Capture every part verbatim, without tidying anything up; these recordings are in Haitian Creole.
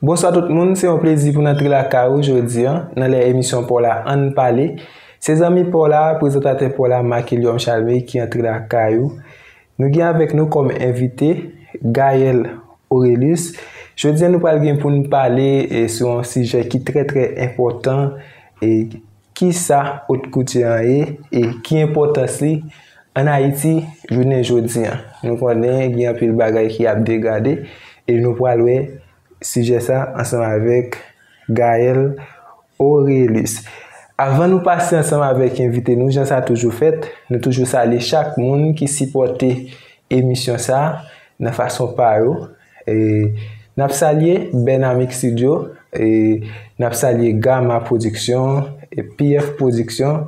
Bonswa tout moun, se yon plezi pou n antre lakay ou jodi a, nan lè emisyon pa w la Ann Pale. Se zanmi pa w la, prezantatè pa w la, Marc Eliom Chalmé, ki antre lakay ou. Nou gen avèk nou kòm envite Gaël Orelus. Jodi a, nou pral gen pou n pale, e, sou yon sijè ki trè, trè enpòtan, e, kisa haute couture an ye, e ki enpòtans li ann Ayiti jounen jodi a. Nou konnen gen anpil bagay ki ap degrade, e nou pral wè sijè sa ansanm avèk Gaël Orelus. Avan nou pase ansanm avèk envite nou, jan sa toujou fèt, nou toujou salye chak moun ki sipòte emisyon sa nan fason pa yo. E, n ap salye Benamic Studio, e, n ap salye Gama Production, e, P F Production,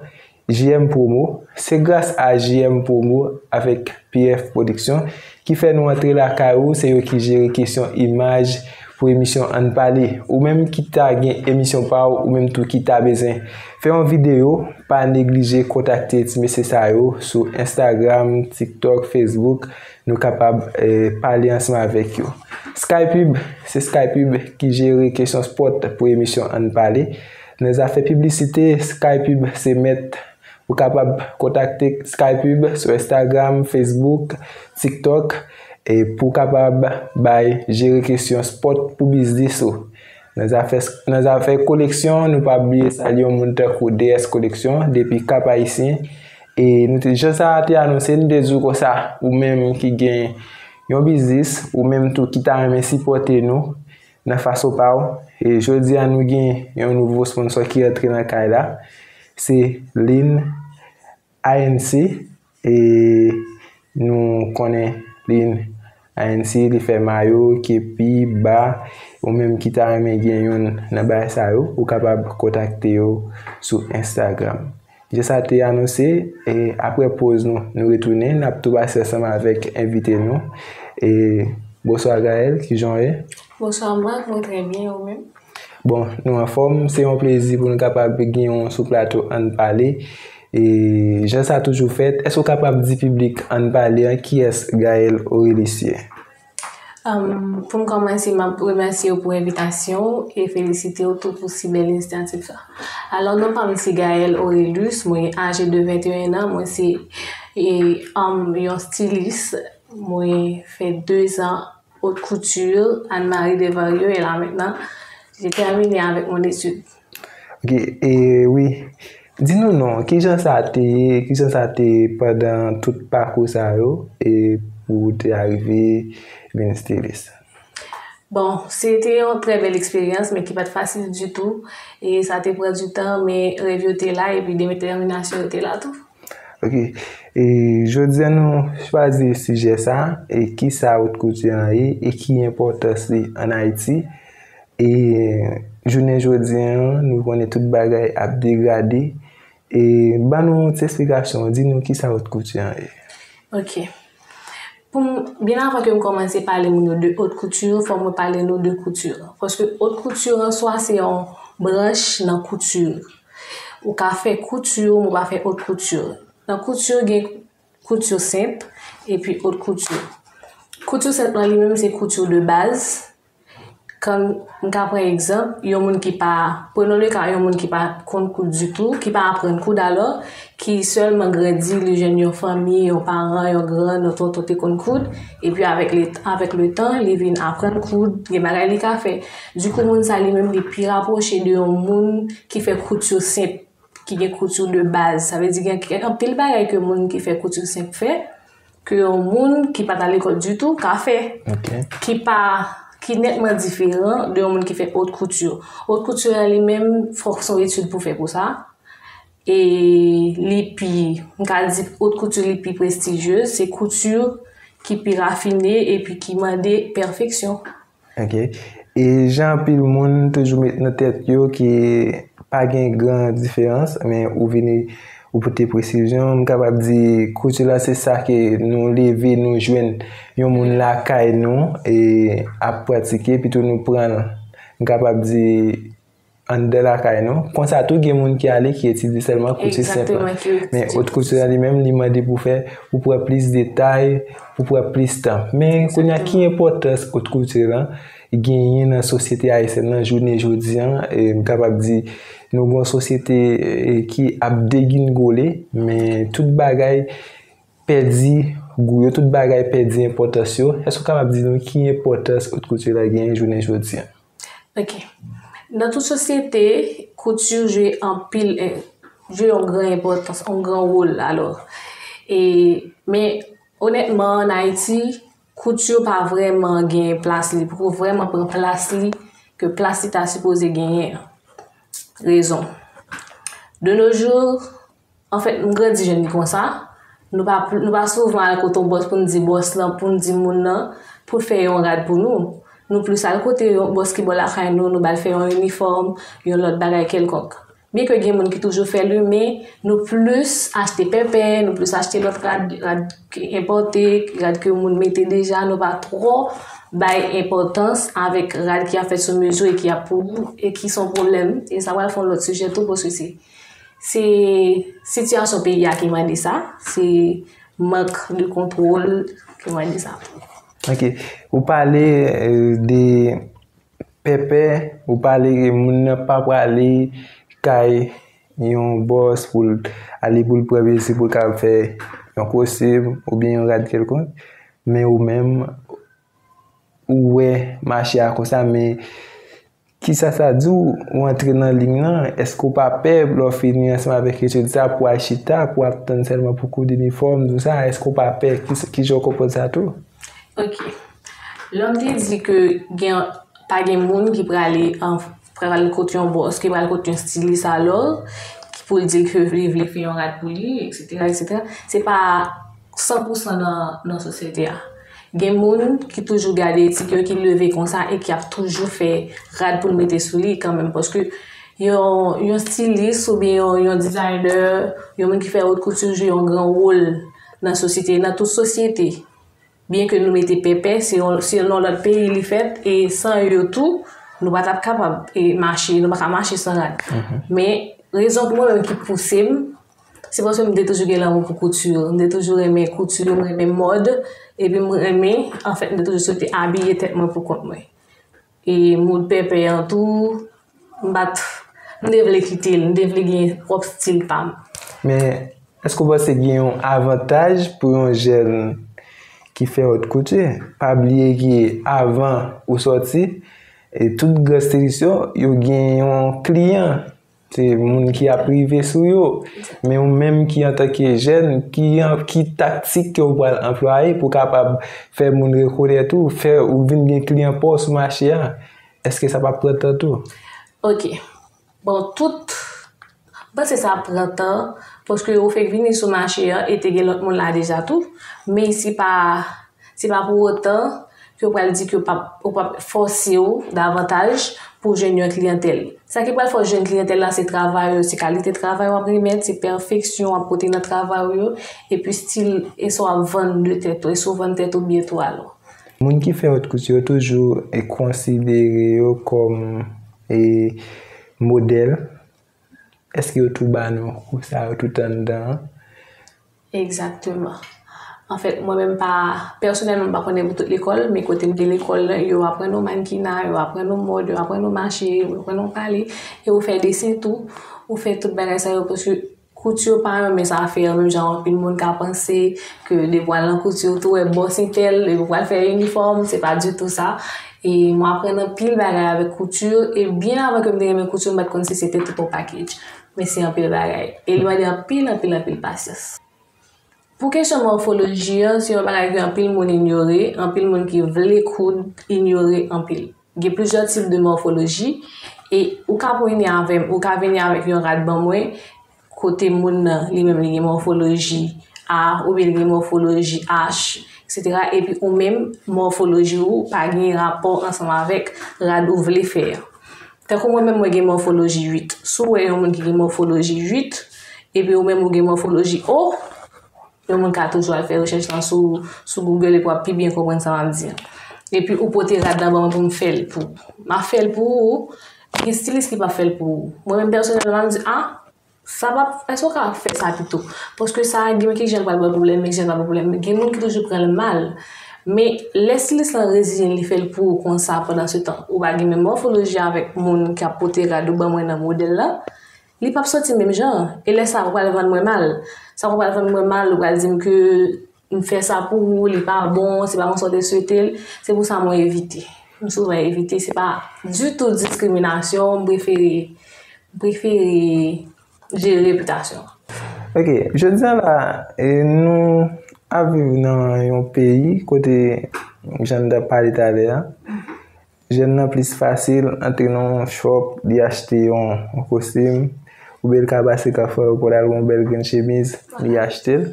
J M Promo. Se gras a J M Promo avèk P F Production ki fè nou antre lakay ou, se yo ki jere kesyon imaj pou emisyon Ann Pale. Ou menm ki ta gen emisyon pa w, ou menm tou ki ta bezwen fè yon videyo, pa neglije kontakte ti mesye sa yo sou Instagram, TikTok, Facebook. Nou kapab, eh, pale ansanm avèk yo. Skypub, se Skypub ki jere kesyon spot pou emisyon Ann Pale. Nan zafè piblisite, Skypub se mèt. Ou kapab kontakte Skypub sou Instagram, Facebook, TikTok, e pou kapab bay jere kesyon spot pou biznis ou. Nan zafè, nan zafè koleksyon, nou pa bliye salye yon moun tankou D S Koleksyon depi Kap Ayisyen. E nou te, jan sa a te anonse, nou te di w konsa, ou menm ki gen yon biznis, ou menm tou ki ta renmen sipòte nou nan fason pa w. E jodi a, nou gen yon nouvo sponsò ki rantre nan kay la. Se Lin A N C. E nou konnen Lin A N C, li fè mayo, kepi, ba. Ou menm ki ta renmen gen youn nan bagay sa yo, ou kapab kontakte yo sou Instagram. Jan sa te anonse, e apre poz nou, nou retounen, n ap tou pase ansanm avèk envite nou. E bonswa Gaël, kijan w ye? Bonswa Marc, mwen trè byen, ou menm? Bon, nou anfòm, se yon plezi pou nou kapab gen w sou plato Ann Pale. E jan sa toujou fèt, èske w kapab di piblik Ann Pale an kiyès Gaël Orelus ye? Am, pou m kòmanse, m ap remèsye w pou envitasyon w e felisite w tou pou si bèl inisyativ sa. Alò, non pa m se Gaël Orelus, mwen aje de venteyen an, mwen se, e, am, yon stilis, mwen fè de zan haute couture, Anne-Marie Desvarieux, et là maintenant, j'ai terminé avec mon étude. Ok, e wi. Di nou non, kijan sa te ye, kijan sa te ye pandan tout pakou sa yo, e pou w te arive vin stilis? Bon, se te yon trè bèl eksperyans, men ki pa t fasil ditou, e sa te pran du tan, men rèv yo te la, epi detèminasyon yo te la tou. Ok, e jodi a nou chwazi sijè sa, e kisa haute couture an ye, e ki enpòtans li ann Ayiti, E jounen jodi a, nou konnen tout bagay ap degrade. E ban nou yon ti esplikasyon, di nou kisa haute couture an ye. Ok. Pou m, byen avan ke m kòmanse pale moun yo de haute couture, fò mwen pale nou de couture. Paske haute couture an swa se yon branch nan kouti. Ou ka fè kouti, men ou pa fè haute couture. Nan kouti, gen kouti senp epi haute couture. Kouti senp lan li menm se kouti de baz. Kan m ka pran egzanp, yon moun ki pa, prenons le cas, yon moun ki pa konn koud ditou, ki pa aprann koud alò, ki sèlman grandi, li jwenn yon fanmi, yon paran, yon grann, yon tonton te konn koud, epi avèk le, avèk le tan, li vin aprann koud, gen bagay li ka fè. Dikou, moun sa li menm, li pi rapwoche de yon moun ki fè kouti senp, ki gen kouti de baz. Sa vle di gen, gen anpil bagay ke moun ki fè kouti senp fè, ke yon moun ki pa t al lekòl ditou ka fè, Ok. ki pa, ki nètman diferan de yon moun ki fè haute couture. Haute couture la li menm, fòk se yon etid pou fè pou sa. E li pi, m ka di haute couture li pi prestijyez, se kouti ki pi rafine epi ki mande pèfeksyon. Ok. E jan anpil moun toujou met nan tèt yo ke pa gen gran diferans, men ou vini, ou pote presizyon, m kapab di kouti la se sa ke nou leve, nou jwenn yon moun lakay nou e ap pratike, epi tou nou pran l, m kapab di, anndan lakay nou. Konsa tou, gen moun ki ale, ki etidye sèlman kouti senp lan. Egzakteman, ki etidye Men haute couture la li menm, li mande pou fè, pou pran plis detay, pou pran plis tan. Men kounye a, ki Egzakteman. enpòtans haute couture lan? genyen nan sosyete ayisyèn nan jounen jodi a. E m kapab di, nou gen yon sosyete, e, ki ap degingole, men tout bagay pèdi gou yo, tout bagay pèdi enpòtans yo. Èske w kapab di nou ki enpòtans haute couture la genyen jounen jodi a? Ok. Nan tout sosyete, kouti jwe anpil, eh, jwe yon gran enpòtans, yon gran wòl, alò. E, men, onètman, ann Ayiti, kouti pa vrèman gen plas li, poko vrèman pran plas li, ke plas li ta sipoze genyen an. Rezon. De nos jours, anfèt, m grandi jwenn li konsa, nou pa, nou pa souvan al kote yon bòs pou n di bòs lan, pou n di moun nan, pou l fè yon rad pou nou. Nou plis al kote yon bòs ki bò lakay nou, nou ba l fè yon inifòm, yon lòt bagay kèlkonk. Byenke gen moun ki toujou fè li, men nou plis achte pèpè, nou plis achte lòt rad, rad ki enpòte, rad ke moun mete deja, nou pa twò bay enpòtans avèk rad ki ap fèt sou mezi e ki ap pou ou, e ki se yon pwoblèm. E sa pral fè yon lòt sijè tou, paske se, se sitiyasyon peyi a ki mande sa, se mank de kontwòl ki mande sa. Ok. Ou pale, euh, de pèpè, ou pale ke moun nan pa prale kay yon bòs pou l ale pou l pran mezi pou l kapab fè yon kostim oubyen yon rad kèlkonk, men ou menm, ou wè mache a konsa, men kisa sa di w, ou antre nan liy nan, èske w pa pè lè w fini ansanm avèk etid sa pou w al chita, pou w ap tann sèlman pou koud inifòm, tou sa, èske w pa pè, ki, ki jan w konprann sa tou? Ok. Lè m te di ke gen, pa gen moun ki prale, an, pral kot yon bòs, ki pral kot yon stilis alò, ki pou l di l ke li vle fè yon rad pou li, etsetera, etsetera. Se pa san pou san nan, nan sosyete a. Gen moun ki toujou gade etid yo, ki leve konsa e ki ap toujou fè rad pou l mete sou li kanmenm, paske yon, yon stilis oubyen yon, yon designer, yon moun ki fè haute couture jwe yon gran wòl nan sosyete, nan tout sosyete. Byenke nou mete pèpè, se yon, se nan lòt peyi li fèt, e san yo tou, nou pa t ap kapab, e, mache, nou pa ka mache san rad. Men, rezon pou mwen menm ki pouse m, se paske m te toujou gen lanmou pou kouti, m te toujou renmen kouti, m renmen mòd, epi m renmen, anfèt, m te toujou swete abiye tèt mwen pou kont mwen. E moud pèpè an tou, m pa t, m te vle kite l, m te vle gen pwòp stil pa m. Men, èske w panse gen yon avantaj pou yon jèn ki fè haute couture? Pa bliye ke avan ou sòti, e tout gran stilis yo, yo gen yon kliyan. Se moun ki ap rive sou yo. Men ou menm ki antanke jèn, ki, ki taktik ke w pral anplwaye pou w kapab fè moun rekonèt ou, fè ou vin gen kliyan pa w sou mache a? Èske sa p ap pran tan tou? Ok. Bon, tout, m panse sa ap pran tan, paske ou fèk vini sou mache a e te gen lòt moun la deja tou. Men se pa, se pa pou otan ke w pral di ke w p ap, w p ap fòse w davantaj pou jwenn yon kliyantèl. Sa ki pral fè w jwenn kliyantèl la, se travay ou, se kalite travay w ap remèt, se pèfeksyon w ap pote nan travay ou yo, epi stil e sa w ap vann de tèt ou, e si w vann tèt ou byen tou alò. Moun ki fè haute couture yo toujou e konsidere yo kòm, e, modèl. Èske yo tou ba nou kou sa yo tout anndan an? Egzakteman. Anfèt, mwen menm pa, pèsonèlman, m pa konnen pou tout lekòl, men kote m te lekòl, yo aprann nou mannequinat, yo aprann nou mòd, yo aprann nou mache, yo aprann nou pale, e ou fè desen tou, ou fè tout bagay sa yo, paske kouti pa renmen sa fè, menm jan anpil moun ka panse ke depi w al nan kouti, ou tou wè bòs entèl, depi w al fè inifòm, se pa ditou sa. E mwen aprann anpil bagay avèk kouti, e byen avan ke m te renmen kouti, m pa t konn si se te tout yon package. Men se anpil bagay. E li mande anpil, anpil, anpil pasyans. Pou kesyon mòfoloji an, se yon bagay ke anpil moun inyore, anpil moun ki vle koud inyore anpil. Gen plizyè tip de mòfoloji, e ou ka pou vini avè m, ou ka vini avèk yon rad ban mwen, kote moun nan, li menm, li gen mòfoloji A, oubyen li gen mòfoloji H, etsetera, epi ou menm, mòfoloji ou pa gen rapò ansanm avèk rad ou vle fè a. Tankou mwen menm, mwen gen mòfoloji uit. Si w wè yon moun ki gen mòfoloji uit, epi ou menm ou gen mòfoloji O, yon moun ka toujou al fè rechèch lan sou, sou Google epi w ap pi byen konprann sa m ap di an. Epi ou pote rad la ban mwen pou m fè l pou ou. M ap fè l pou ou, gen stilis ki p ap fè l pou ou. Mwen menm pèsonèlman, m di, a, sa p ap, èske w ka fè sa pito? Paske sa, gen ki jan l pral ba w pwoblèm, men ki jan l pa ba w pwoblèm. Gen moun ki toujou pran l mal. Men lè stilis lan reziyen l, li fè l pou ou konsa, pandan se tan ou pa gen menm mòfoloji avèk moun k ap pote rad ou ban mwen nan modèl la, li p ap soti menm jan. E lè sa a, ou pral vann mwen mal. Sa a, ou pral vann mwen mal, ou pral di m ke m fè sa pou ou, li pa bon, se pa konsa w te swete l. Se pou sa mwen evite. M souvan evite, se pa ditou diskriminasyon, m prefere, m prefere jere repitasyon. Ok, jodi a la, e, nou ap viv nan yon peyi kote, jan n t ap pale talè a, jèn nan plis fasil antre nan yon shop, li achte yon, yon kostim, oubyen l ka pase Kafou Ayewopò, l al yon bèl grenn chemiz, li achte l.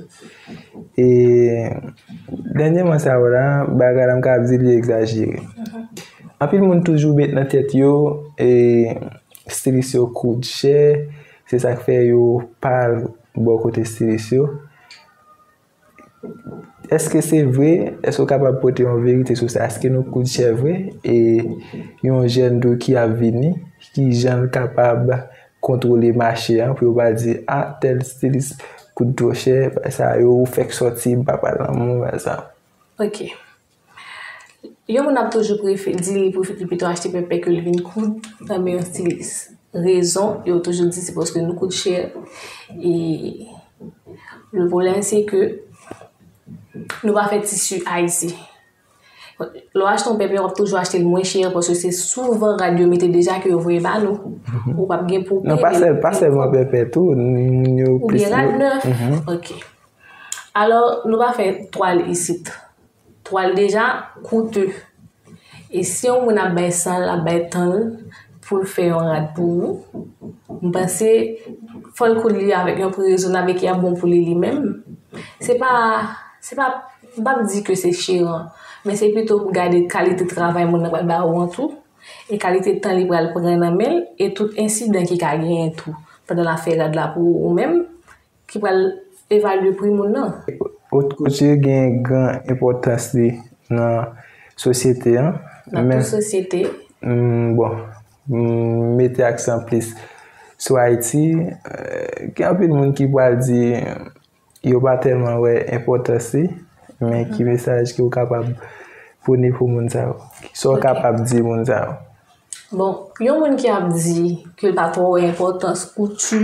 E dènyèman sa yo la, bagay la m ka ap di li egzajere. Anpil moun toujou met nan tèt yo, e stilis yo kout chè, se sa k fè yo pa al bò kote stilis yo. Èske se vre? Èske w kapab pote yon verite sou sa? Èske nou kout chè vre? E yon jèn tou ki ap vini, ki jan l kapab kontwole mache an pou yo pa di, a, tèl stilis kout twò chè, bagay sa yo, ou fèk sòti, m pa pral nan moun, bagay sa. Ok. Yon moun ap toujou prefe, di li prefe-, li pito achte pèpè ke l vin koud nan men yon stilis. Rezon, yo toujou di se paske nou kout chè. E le pwoblèm, se ke nou pa fè tisi ayisyen. Lè w achte yon pèpè, w ap toujou achte l mwen chè, paske se souvan rad yo mete deja ke yo voye ba nou. Ou p ap gen pou peye. Non, pa sèl, pa sèlman pèpè tou, moun yo Oubyen rad nèf. Ok. Alò, nou pa fè twal isit. Twal deja koute. E si yon moun ap bay san l, ap bay tan l pou l fè yon rad pou ou, m panse fò l koud li avèk yon pri rezonab e ki ap bon pou li li menm. Se pa, se pa, m p ap di ke se chè an, men se pito pou gade kalite travay moun nan pral ba ou an tou, e kalite tan li pral pran nan men l, e tout ensidan ki ka genyen tou pandan l ap fè rad la pou ou menm, ki pral evalye pri moun nan. Haute couture gen gran enpòtans li nan sosyete an. Nan tout sosyete. Mm, bon, m mete aksan plis sou Ayiti. Euh, gen anpil moun ki pral di yo pa tèlman wè enpòtans li, men ki mesaj ke w kapab pwone pou moun sa yo? Sa w kapab di moun sa yo? Bon, yon moun ki ap di ke l pa twò wè enpòtans kouti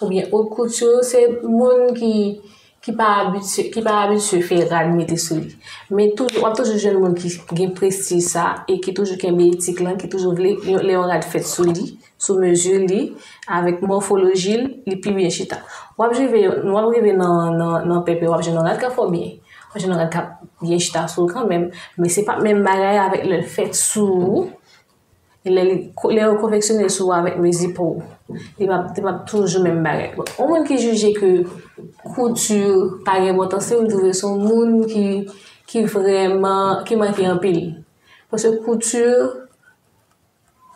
oubyen haute couture, se moun ki, ki pa abitye, ki pa abitye fè rad mete sou li. Men toujou, w ap toujou jwenn moun ki gen prestij sa e ki toujou kenbe etik lan, ki toujou vle yon, lè yon rad fèt sou li, sou mezi li, avèk mòfoloji l, li pi byen chita. W ap rive, w ap rive nan, nan, nan pèpè, w ap jwenn yon rad k ap fè w byen. W ap jwenn yon rad k ap byen chita sou ou kanmenm, men se pa menm bagay avèk lè l fèt sou ou. E lè li, lè yo konfeksyone sou ou avèk mezi pa w, li p ap, li p ap toujou menm bagay. Bon, yon moun ki jije ke kouti pa gen enpòtans li, m twouve se yon moun ki, ki vrèman, ki manke anpil. Paske kouti,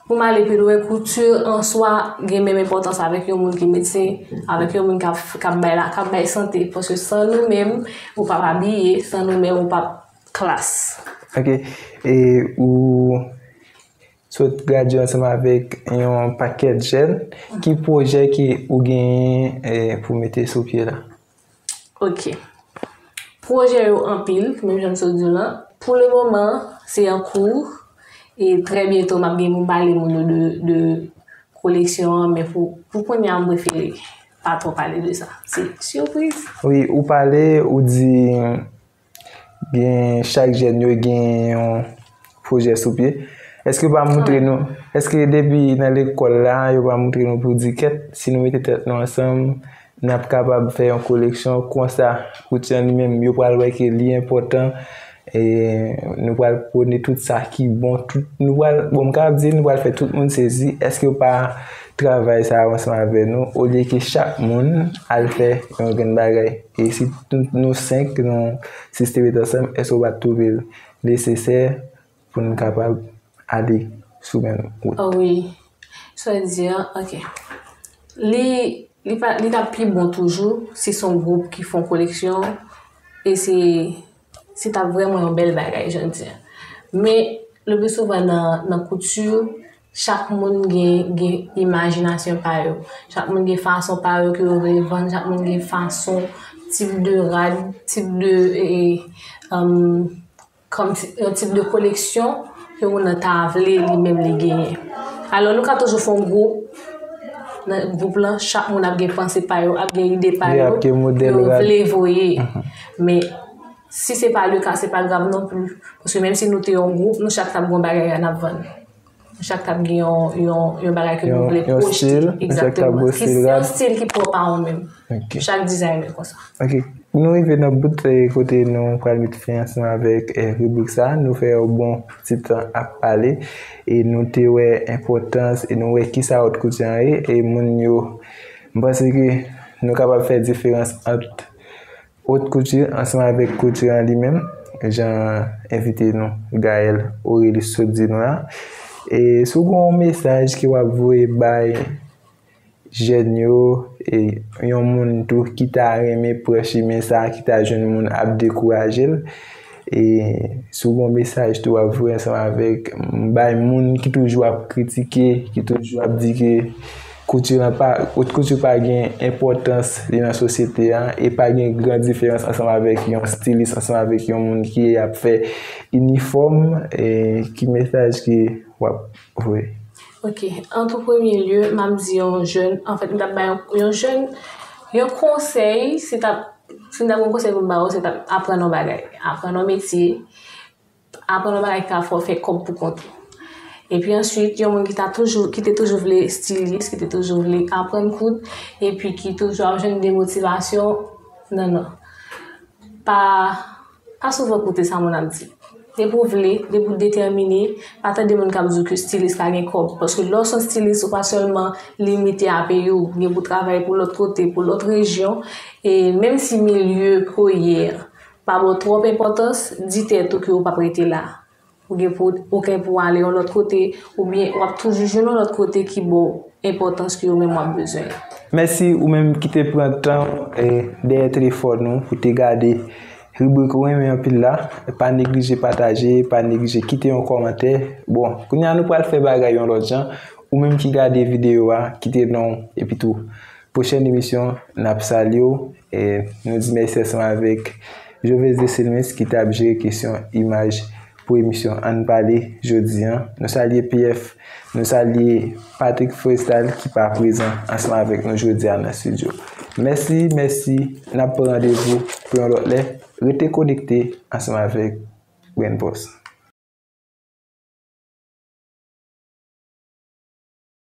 pou m ale pi lwen, kouti an swa gen menm enpòtans avèk yon moun ki medsen, avèk yon moun k ap, k ap bay la, k ap bay sante. Paske san nou menm, ou p ap abiye, san nou menm, ou p ap klas. Ok. E ou sot gradye ansanm avèk yon pakèt jèn. Ki pwojè ke ou genyen, eh, pou mete sou pye la? Ok. Pwojè yo anpil, menm jan m sot di w lan. Pou le moman, se an kou. E trè byento, m ap gen pou m pale moun yo de, de koleksyon an, men pou, pou kounye a, m prefere pa twò pale de sa. Se sipriz. Wi, ou pale, ou di gen chak jèn yo gen yon pwojè sou pye. Èske yo pa montre nou, èske depi nan lekòl la, yo pa montre nou pou di kèt, si nou mete tèt nou ansanm, n ap kapab fè yon koleksyon konsa, kouti an li menm, yo pral wè ke li enpòtan, e nou pral pwone tout sa ki bon, tout, nou pral, bon, m kapab di, nou pral fè tout moun sezi, èske yo pa travay sa ansanm avè nou, olye ke chak moun al fè yon grenn bagay? E si nou, nou senk, nou sis te met ansanm, èske w pa t twouve l nesesè pou n kapab ale sou menm wout? Ah wi. Sa di an, ok. Li, li pa, li t ap pi bon toujou si se yon gwoup ki fè yon koleksyon. E se, se t ap vrèman yon bèl bagay, jan di an. Men, le pli souvan nan, nan kouti, chak moun gen, gen imajinasyon pa yo. Chak moun gen fason pa yo ke yo vle vann, chak moun gen fason, tip de rad, tip de, e, e, um, kòm ti- yon tip de koleksyon ke moun nan ta vle li menm li genyen. Alò, nou ka toujou fè yon gwoup. Nan gwoup lan, chak moun ap gen panse pa yo, ap gen ide pa yo, ap gen modèl yo rad. Vle voye. Men, si se pa le ka, se pa grav non pli. Paske menm si nou te yon gwoup, nou chak t ap gen yon bagay n ap vann. Nou chak t ap gen yon, yon, yon bagay ke nou vle pwojte. Yon stil, nou chak t ap gen yon stil rad. Ki se yon stil ki pwòp a ou menm. Ok. Chak designer konsa. Ok. Nou rive nan bout, eh, kote nou pral met fen ansanm avèk, eh, ribrik sa. Nou fè yon bon ti tan ap pale. E nou te wè enpòtans, e nou wè kisa haute couture an ye, e moun yo, m panse ke nou kapab fè diferans ant haute couture ansanm avèk kouti an li menm, jan envite nou, Gaël Aurélius sot di nou la. E si w gen yon mesaj ke w ap voye bay jèn yo, e yon moun tou ki ta renmen pran chimen sa, ki ta jwenn moun ap dekouraje l, e si w gen yon mesaj tou w ap voye ansanm avèk, bay moun ki toujou ap kritike, ki toujou ap di ke kouti an pa, haute couture pa gen enpòtans li nan sosyete a, e pa gen gran diferans ansanm avèk yon stilis, ansanm avèk yon moun ki ap fè inifòm, e ki mesaj ke w ap voye? Ok, an tou premye lye, m ap di yon jèn, anfèt, m t ap bay yon, yon jèn, yon konsèy, se t ap, si m t ap gen yon konsèy pou m ba yo, se t ap aprann yon bagay, aprann yon metye, aprann yon bagay ki ka fè w fè kòb pou kont ou. Epi answit, yon moun ki ta toujou, ki te toujou vle stilis, ki te toujou vle aprann koud, epi ki toujou ap jwenn de motivasyon, non, non. Pa, pa souvan koute sa moun ap di. Depi w vle, depi w detèmine, pa tande moun k ap di w ke stilis pa gen kòb. Paske lè w se yon stilis, ou pa sèlman limite a peyi w. Ou gen pou w travay pou lòt kote, pou lòt rejyon. E menm si milye ke w ye a pa ba w twòp enpòtans, di tèt ou ke ou p ap rete la. Ou gen pou, ou gen pou w ale yon lòt kote, oubyen w ap toujou jwenn yon lòt kote ki ba w enpòtans ke ou menm w ap bezwen. Mèsi ou menm ki te pran tan w, eh, dèyè telefòn ou pou te gade ribrik ou renmen anpil la. Pa neglije pataje, pa neglije kite yon kòmantè. Bon, kounye a nou pral fè bagay yon lòt jan. Ou menm ki gade videyo a, kite non w epi tou pwochèn emisyon, n ap salye w. E nou di mèsi ansanm avèk Joves Desilmens ki t ap jere kesyon imaj pou emisyon Ann Pale jodi a. Nou salye P F, nou salye Patrick Forestal ki pa prezan ansanm avèk nou jodi a nan estidyo. Mèsi, mèsi. N ap pran randevou pou yon lòt lè. Rete konekte ansanm avèk Brain Boss.